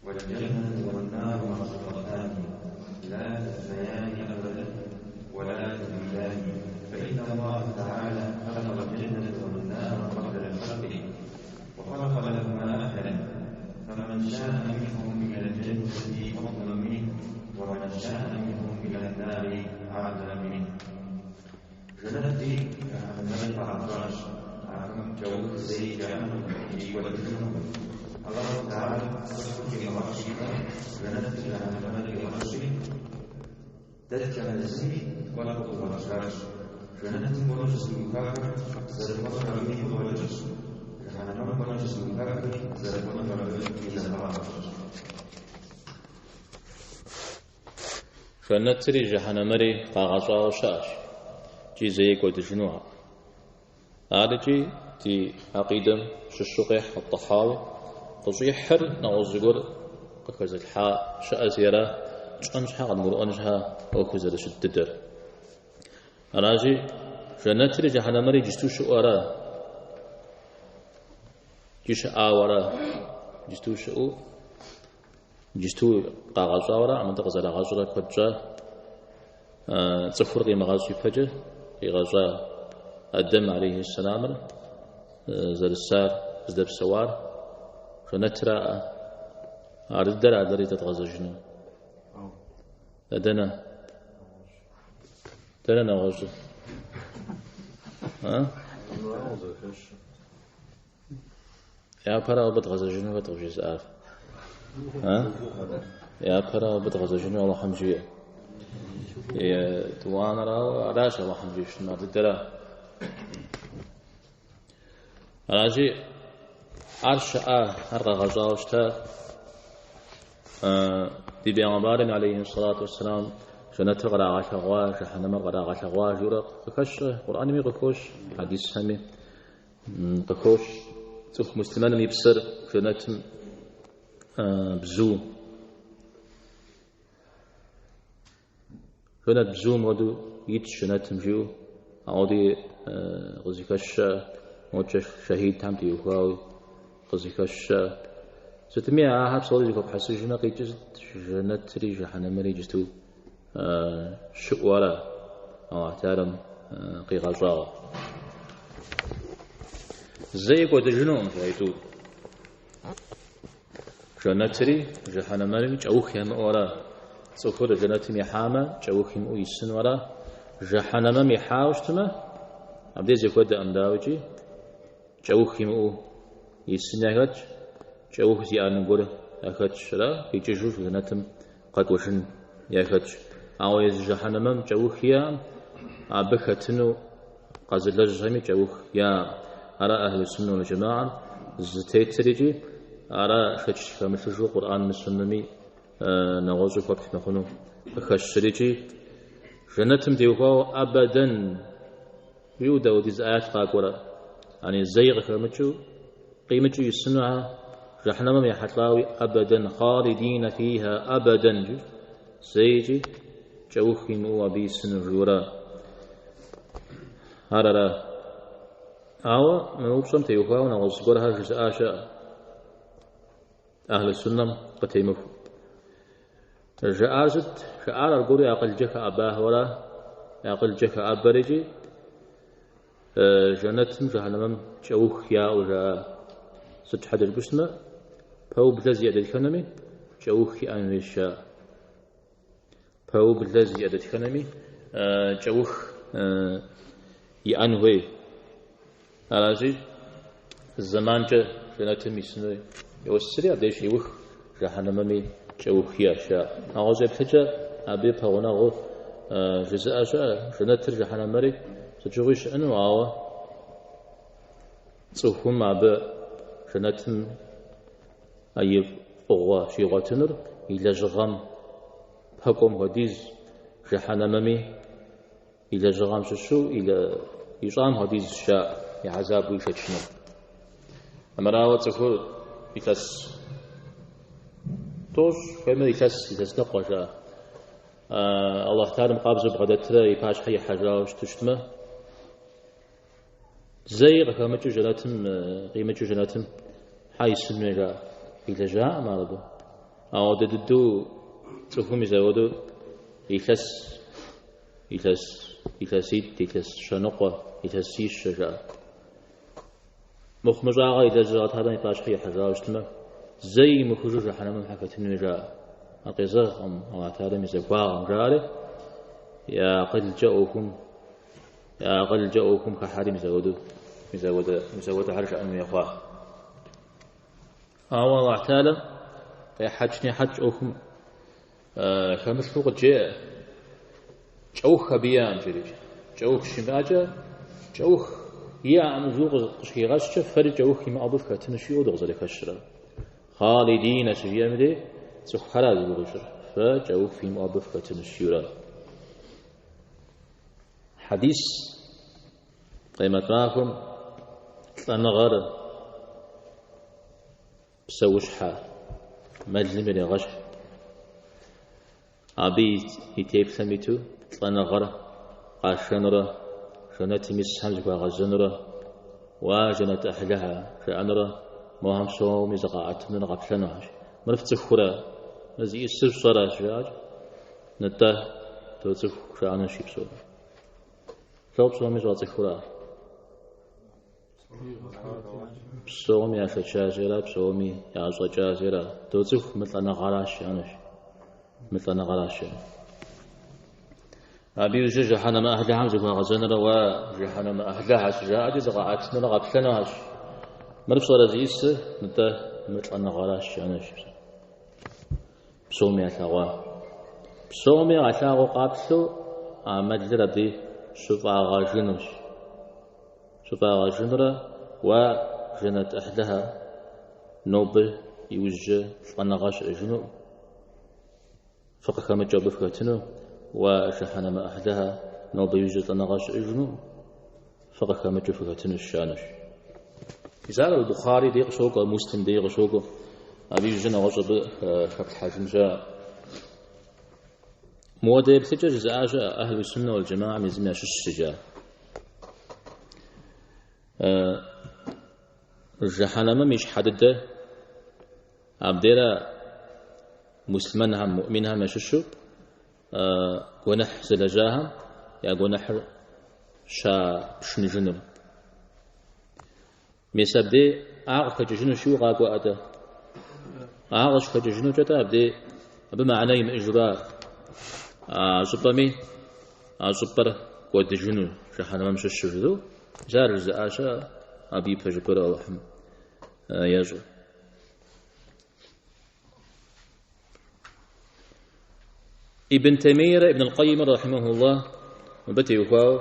والجنة والنار مخلوقتان لا تفنيان أبدا ولا تبيدان، فإن الله تعالى خلق الجنة والنار قبل الخلق وخلق لهما أهلا، فمن شاء منهم إلى الجنة فضلا منه، ومن شاء منهم إلى النار عدلا منه. Жэнэтри жыхьэнэмэри къагъэщӏащ, ахэм кӏэух зэи яӏэнукъым икӏи кӏуэдыжынукъым. Аллаху Тэхьэлам цӏыхур къигъэщӏ ипэ жэнэтри жыхьэнэмэри къигъэщӏри, дэтхэнэ зыми кӏуэну къыхуигъэщӏащ. Жэнэтым кӏуэну щызыухахэр зэрыкӏуэнур абы и фӏыгъэкӏэщ, жыхьэнэмэм кӏуэну щызыухахэри зэрыкӏуэнур абы и захуагъэкӏэщ. Жэнэтри жыхьэнэмэри къагъэщӏауэ щыӏэщ, икӏи зэи кӏуэдыжынукъым. Ар икӏи ди акъидэм щыщу къехь ат-Тӏэхьауи, къыщӏихьыр нэгъуэщӏ зыгуэр къыхэзылъхьа щыӏэщи ара, тщӏэн щхьэ къыдгурыӏуэн щхьэ ӏуэхур зэрыщыт дыдэр. Аращи, жэнэтри жыхьэнэмэри иджысту щыӏэу ара? Икӏи щыӏауэ ара? Иджысту щыӏэу Иджысту къагъэщӏауэ араӏым, атӏэ къызэрагъэщӏрэ куэд щӏа, цӏыхур къимыгъэщӏ ипэкӏэ къигъэщӏа Адэм алейхи сэламыр зэрысар, здэпсэуар жэнэтраӏэ. Ар дыдэр адэри дэдгъэзэжыну. Дэнэ? Дэнэ нэгъуэщӏыр? А? Япэрауэ абы дгъэзэжыну хэт къывжезыӏар? Япэрауэ абы дгъэзэжыну Алыхьым жиӏэ. Етӏуанэрауэ аращ Алыхьым жиӏэу ар дыдэра. Аращи, ар щыӏа, ар къагъэщӏауэ щыта ди бегъымбарым алейхи сэлату уэсселам жэнэтыр кърагъэлъэгъуа, жыхьэнэмэр кърагъэлъэгъуа жиӏэурэ къыхэщ, Къурӏэнми къыхощ, хьэдисхэми Къыхощ цӏыху муслъымэным и псэр жэнэтым бзу. Жэнэт бзум хуэдэу итщ жэнэтым жиӏэу, ауэди къызыхэщ щыӏэ, мокӏэ шэхьидхэм теухуауи къызыхэщ щыӏэ. Сытми ахэр псори зэхуэпхьэсыжмэ къикӏыр сыт? Жэнэтри жыхьэнэмэри иджысту щыӏэу ара Аллахь Тэхьэлам къигъэщӏауэ. Зэи кӏуэдыжынукъым аитӏур. Жэнэтри жыхьэнэмэри кӏэух ямыӏэу ара. Цӏыхур жэнэтым ихьамэ, кӏэух имыӏэу исыну ара. Жыхьэнэмэм ихьауэ щытмэ, абдей зэхуэдэкъым дауикӏи, кӏэух имыӏэу исын яхэтщ, кӏэух зиӏэну гуэр яхэтщ, ара, къикӏыжу жэнэтым къэкӏуэжын яхэтщ. Ауэ езы жыхьэнэмэм кӏэух иӏэкъым, абы хэтыну къэзылэжьхэми кӏэух яӏэкъым. Ара Ахьлу Суннэ уал Джэмаӏэм зытетыр икӏи ара шэч хэмылъыжу Къурӏэнми Суннэми нэгъуэщӏу хуэпхь мыхъуну къыхэщыр икӏи жэнэтым теухуауэ абэдэн жиӏэу дауэдиз аят къакӏуэрэ, ани зэи къыхэмыкӏыу, къимыкӏыу исыну ар жыхьэнэмэм ехьэлӏауи абэдэн, хъалидина фиха абэдэн жи, зэикӏи кӏэух имыӏэу абы исыну жиӏэурэ. Ар ара. Ауэ мы упщӏэм теухуауэ нэгъуэщӏ зыгуэрхэр жызыӏа щыӏэ. Ахьлу Суннэм къытемыху. Жаӏар сыт? Жаӏар аргуэру я акъылкӏэ хэӏэбахэура? Я акъылкӏэ хэӏэбэр икӏи жэнэтым жыхьэнэмэм кӏэух яӏэу жаӏа. Сыт щхьэкӏэ жыпӏэу щытмэ, пэублэ зиӏэ дэтхэнэми кӏэух иӏэн хуейщ жаӏэ. Пэублэ зиӏэ дэтхэнэми кӏэух иӏэн хуей. Аращи, зэманкӏэ жэнэтым исыну йосри, абдеж щеух жыхьэнэмэми кӏэух иӏэщ жаӏэ. Нэгъуэщӏ еплъыкӏэ абы пэгъунэгъуу жызыӏэ щыӏэ, жэнэтыр жыхьэнэмэри сыт щыгъуи щыӏэну, ауэ цӏыхум абы жэнэтым и фӏыгъуэ щигъуэтынур и лэжьыгъэм пэкӏуэм хуэдиз, жыхьэнэмэми и лэжьыгъэм щыщу ищӏам хуэдиз жаӏэ, и хьэзабу ишэчынур. Армырауэ цӏыхур илъэс тӏощӏ, хуеймэ илъэс, илъэс ныкъуэ жаӏэ. Аллахь Тэхьэлам къабзэу бгъэдэтрэ и пащхьэ ихьэжауэ щыту щытмэ, зэи къыхэмыкӏыу жэнэтым, къимыкӏыу жэнэтым хьэ исыну жаӏэ. Илэжьаӏым ар абы. Ауэдэ дыдэу цӏыхум мис ауэдэу илъэс, илъэс, илъэситӏ, илъэс щэныкъуэ, илъэсищэ жаӏэ. Мыхъумыщӏагъэ илэжьу Алыхь Тэхьэлам и пащхьэ ихьэжауэ щытмэ, зэи имыхыжу жыхьэнэмэм щхьэ хэтынуи жаӏэ. Ар къезэгъкъым Алыхь Тэхьэлам и захуагъэм, жаӏэри, я акъылкӏэ ӏуэхум, я акъылкӏэ ӏуэхум хыхьэри мис ауэдэу, мис ауэдэ, мис ауэдэхэр жаӏэн хуей хъуа. Ауэ Алыхь Тэхьэлам къехьэкӏ-нехьэкӏ ӏуэхум хэмылъу къыджеӏэ. Кӏэух абы иӏэкъым жери. Кӏэух щимыӏэкӏэ, кӏэух иӏэкъым жиӏэу къыщыхигъэщкӏэ, фэри кӏэух имыӏэу абы фхэтыну жиӏэу дыкъызэрыхэщыр. Хъалидинэ щыжиӏэм дей цӏыхухэра зи гугъу ищӏыр. Фэ кӏэух имыӏэу абы фхэтыну жиӏэурэ. Хьэдис къемэт махуэм лӏэныгъэр псэущхьэ мэлым ирегъэщхь. Абы и теплъэм иту лӏэныгъэр къашэнурэ, жэнэтым исхэм зыхуагъэзэнурэ, уа жэнэт ӏыхьлыхэ жаӏэнурэ, мохэм псоми зыкъаӏэтынурэ къэплъэнухэщ. Мыр фцӏыхурэ, мыр зиӏысыр фщӏэрэ щыжаӏэкӏэ, нтӏэ, доцӏыху жаӏэнущ псоми. Лӏо псоми щӏацӏыхура? Псоми яшэчащи ара, псоми ящӏэкӏащи ара. Доцӏыху мы лӏэныгъэращ жаӏэнущ. Мы лӏэныгъэращ жаӏэнущ. Абы иужькӏэ жыхьэнэмэ ӏыхьлыхэм зыхуагъэзэнурэ уа жыхьэнэмэ ӏыхьлыхэ щыжаӏэкӏи зыкъаӏэтынурэ къэплъэнухэщ. Мыр пщӏэрэ зиӏысыр, нтӏэ мы лӏэныгъэращ жаӏэнущ. Псоми ялъэгъуа. Псоми ялъагъуу къаплъэу а мэлыр абы щыфӏагъэжынущ. Щыфӏагъэжынурэ, уа жэнэт ӏыхьлыхэ, нобэ иужькӏэ лӏэныгъэ щыӏэжыну, фыкъыхэмыкӏыу абы фыхэтыну, уа жыхьэнэмэ ӏыхьлыхэ, нобэ иужькӏэ лӏэныгъэ щыӏэжыну, фыкъыхэмыкӏыу фыхэтынущ, жаӏэнущ. Мис ар Бухъари дей къыщокӏуэ, Муслим дей къыщокӏуэ, абы иужькӏэ нэгъуэщӏ абы хэплъхьэжын щыӏэ. Мыуэдэ еплъыкӏэ жызыӏа щыӏэ, Ахьлу суннэ уал джэмаам езым ящыщщ иджы. Жыхьэнэмэм и щхьэ дыдэ абдейра муслъымэнхэм, муӏминхэм ящыщу гуэныхь зылэжьахэм я гуэныхьыр щапшыныжынур. Мис абдей ар къыхэкӏыжыну жиӏэу къакӏуэ атӏэ. Ар къыщыхэкӏыжынукӏэ-тӏэ абдей абы мыхьэнэ имыӏэжурэ а щӏыпӏэми а щӏыпӏэр кӏуэдыжыну жыхьэнэмэм щыщу жызыӏэу, мис ар жызыӏа щыӏэ, абы и пэжыпӏэр Алыхьым ещӏэ. Ибн Таймиерэ Ибн Аль-Къайимрэ рахьимахуллах мыбы теухуауэ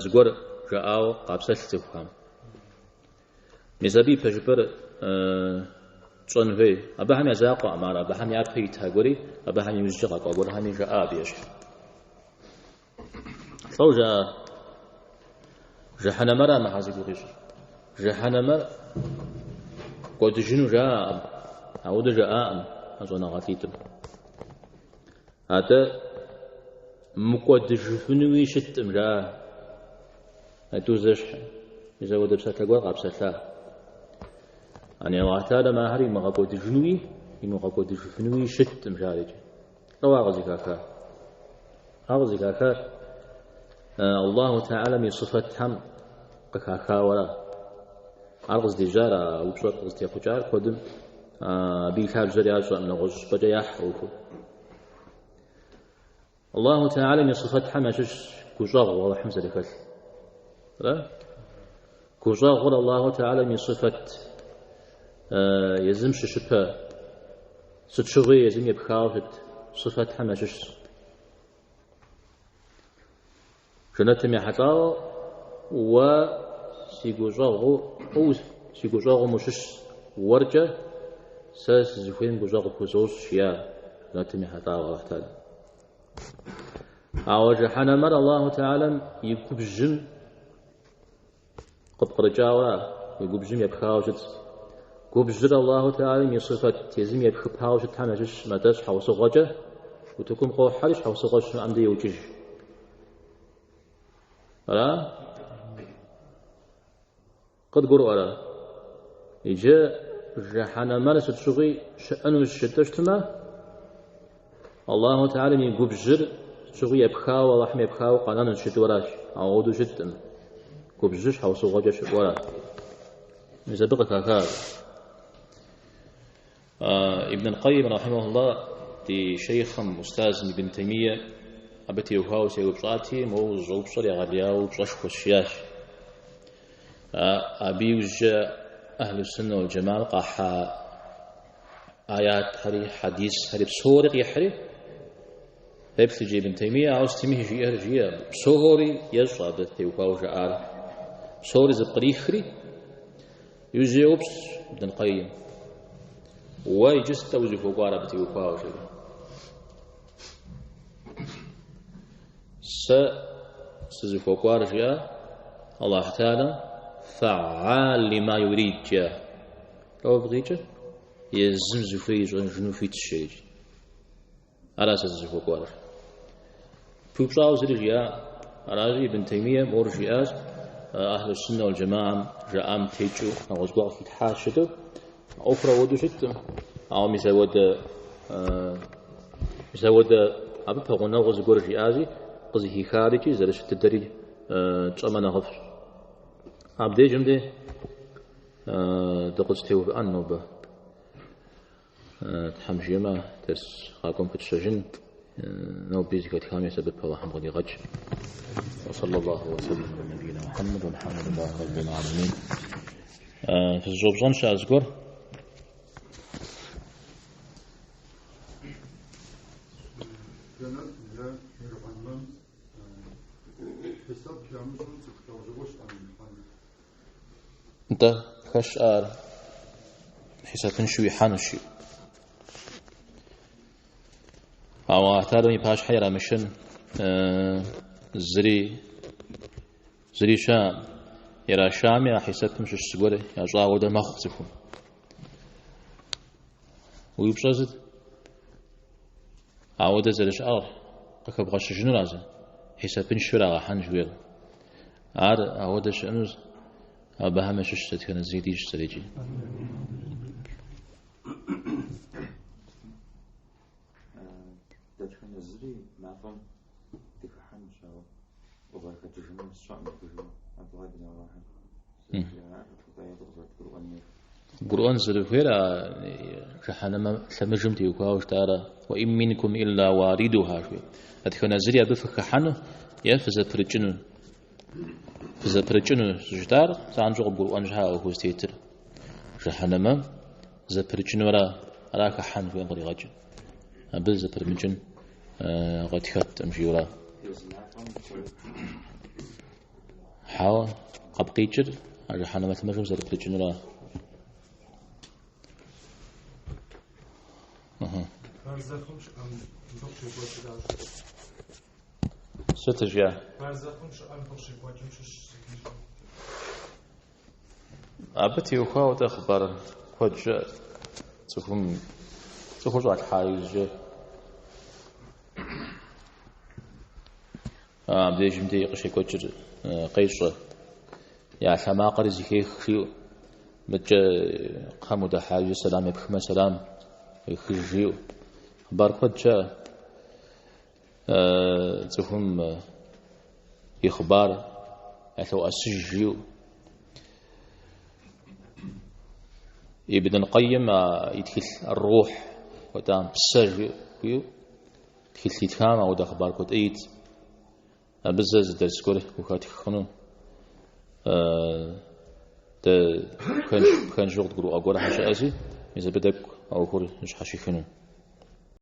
зыгуэр жаӏауэ къапсэлъ цӏыхухэм. Мис абы и пэжыпӏэр тщӏэн хуей. Абыхэм я закъуэкъым ар, абыхэм япэ ита гуэри, абыхэм иужькӏэ къэкӏуа гуэрхэми жаӏа абы ещхь. Лӏо жаӏа? Жыхьэнэмэра мыхьэр зи гугъу ищӏыр? Жыхьэнэмэр кӏуэдыжыну жаӏэкъым, ауэдэ жаӏакъым а щӏэныгъэлӏитӏым. Атӏэ мыкӏуэдыжыфынуи щыткъым жаӏэ. А тӏур зэщхьым. Мис ауэдэ псалъэ гуэр къапсэлъа. Ани Аллахь Тэхьэлам ахэр имыгъэкӏуэдыжынуи, имыгъэкӏуэдыжыфынуи щыткъым жаӏэ икӏи. Лӏо ар къызыхаха? Ар къызыхахар Аллаху Тэхьэлам и сыфэтхэм къыхахауэра. Ар къыздежьар, а упщӏэр къызытехъукӏар куэдым абы и лъабжьэр ящӏэкъым, нэгъуэщӏ щӏыпӏэкӏэ яхь ӏуэхур. Аллаху Тэхьэлам и сыфэтхэм ящыщщ гущӏэгъу Алыхьым зэрыхэлъ. Ара? Гущӏэгъур Аллаху Тэхьэлам и сыфэт езым щыщыпэ сыт щыгъуи езым епхауэ щыт сыфэтхэм ящыщщ. Жэнэтым ехьэлӏауэ уэ си гущӏэгъу, си гущӏэгъум ущыщ уэркӏэ сэ сызыхуейм гущӏэгъу хузощӏ, жиӏа жэнэтым ехьэлӏауэ Аллахь Тэхьэлам. Ауэ жыхьэнэмэр Аллаху Тэхьэлам и губжьым къыпкърыкӏауэра, и губжьым епхауэ щытщ. Губжьыр Аллаху Тэхьэлам и сыфэт езым епхыпауэ щытхэм ящыщщ, атӏэ щхьэусыгъуэкӏэ утыкум къохьэри щхьэусыгъуэ щымыӏэм дей еукӏыж. Ара? Къыдгурыӏуэрэ? Иджы жыхьэнэмэр сыт щыгъуи щыӏэнущ жытӏэу щытмэ, Аллаху Теалэм и губжьыр сыт щыгъуи епхауэ, Аллахьым епхауэ къэнэнущ жытӏэу аращ. Ауэдэу щыткъым. Губжьыр щхьэусыгъуэкӏэ щыӏэу аращ. Мис абы къыхахар. Ибн аль-Къайим, рахьимахуллах, ди шейхъым, устазым Ибн Таймие абы теухуауэ сеупщӏати, моуэ узыщӏэупщӏэр егъэлеяуэ упщӏэшхуэщ, жиӏащ. Абы иужькӏэ Ахьлу Суннэ уал Джэмаам къахьа аятхэри, хьэдисхэри, псори къихьри, феплъ иджы Ибн Таймие, ауэ сытми жиӏэр жиӏэ, псори ещӏэ абы теухуауэ жаӏар. Псори зэпкърихри, иужькӏэ еупщӏ Ибн аль-Къайим. Уэ иджы сыт-тӏэ узыхуэкӏуар абы теухуауэ, жери. Сэ сызыхуэкӏуар, жиӏа, Аллахь Теалэм фэӏал лима юрид, жиӏа. Лӏо абы къикӏыр? Езым зыхуей ищӏэжыну хуитщ, жери. Ара сэ сызыхуэкӏуар. Пыупщӏауэ зыри жиӏа. Аращи, Ибн Таймие мор жиӏащ, Ахьлу Суннэ уал Джэмаам жаӏам текӏыу нэгъуэщӏ гуэр къыхилъхьащ жытӏэу. ӏуэхур ауэдэу щыткъым. Ауэ мис ауэдэ, мис ауэдэ абы пэгъунэгъуу зыгуэр жиӏащи, къызыхихар икӏи зэрыщыт дыдэри тщӏэмэ нэхъыфӏщ. Абдежым де дыкъызэтеувыӏэн нобэ. Тхьэм жиӏэмэ, дерс къакӏуэм пытщэжын, ноби зэхэтхам и сэбэп Аллахьым къыдигъэкӏ. Уэ саллаллаху уэ сэллам аля набийна Мухьэммэд, уалхьэмдулиллахи раббил аламин. Фызыщӏэупщӏэн щыӏэ зыгуэр? Жэнэт е жыхьэнмэм хьисэп ямыщӏу цӏыху лӏэужьыгъуэ щыӏэну жыхьэнмэм? Нтӏэ, хэт щыӏэ ар хьисэпыншэу ихьэнущ. Ауэ Аллахь Теалэм и пащхьэ ирамышэн зыри зыри щыӏэкъым. Ирашами а хьисэпым щыщ зыгуэр ящӏа хуэдэ мэхъу цӏыхум. Уи упщӏэр сыт? Ауэдэ зэрыщыӏэр къыхэбгъэщыжынура зы? Хьисэпыншэу ирагъэхьэн жыхуиӏэр. Ар ауэдэ щыӏэнущ, абыхэм ящыщ дэтхэнэ зыри дищӏ зэрикӏи. Дэтхэнэ зыри мафӏэм дыхыхьэнущ, ауэ къызэрыхэкӏыжынур сщӏэкъым жыхуиӏэу Абдулла бин Равахьэ зэрыжиӏар къызэрыдгурыӏуэн хуейр. Гурыӏуэн зэрыхуейр а жыхьэнэмэ лъэмыжым теухуауэ жытӏарэ, уэ ин минкум илла уаридуха жыхуиӏэр. Дэтхэнэ зыри абы фыхыхьэну е фызэпрыкӏыну. Фызэпрыкӏыну щыжытӏар занщӏэу къыбгурыӏуэн щхьэ а ӏуэхур зытетыр. Жыхьэнэмэм зэпрыкӏынура, ара хыхьэн жыхуиӏэм къригъэкӏыр. Абы зэпрымыкӏын къытхэткъым жиӏэура. Хьэуэ, къэпкъикӏыр а жыхьэнэмэ лъэмыжым зэрыпрыкӏынура. Бэрзэхъым щыӏэм мыбы къыщекӏуэкӏыращ. Сыт жиӏа? Бэрзэхъым щыӏэм мыбы къыщекӏуэкӏым щыщ зыхищӏэу. Абы теухуауэ дэ хъыбар куэд щыӏэт. Цӏыхум цӏыхур щӏалъхьа иужькӏэ абдежым дей къыщекӏуэкӏыр къещӏэ. Я лъэ макъри зыхех жиӏэу. Мыдкӏэ кхъэм удыхьа иужькӏэ сэлам епхмэ сэлам ехыж жиӏэу. Хъыбар куэд щыӏэ. Цӏыхум и хъыбар ялъоӏэсыж жиӏэу. Ибн аль-Къайим и тхылъ Ар-Рухь хуэдам псэ жиӏэу тхылъ итхам ауэдэ хъыбар куэд ӏей ит. Абы зэ зы дерс гуэр хухэтх хъуну. Дэ пхэнжу къыдгурыӏуа гуэрхэр щыӏэщи, мис абы тӏэкӏу а ӏуэхур щхьэщихыну.